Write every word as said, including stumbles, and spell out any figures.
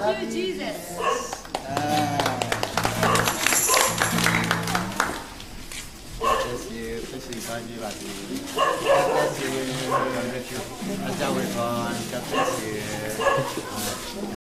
Love you, Jesus. Ah. God bless you. Bless you, God bless you. God bless you. God bless you. God bless you.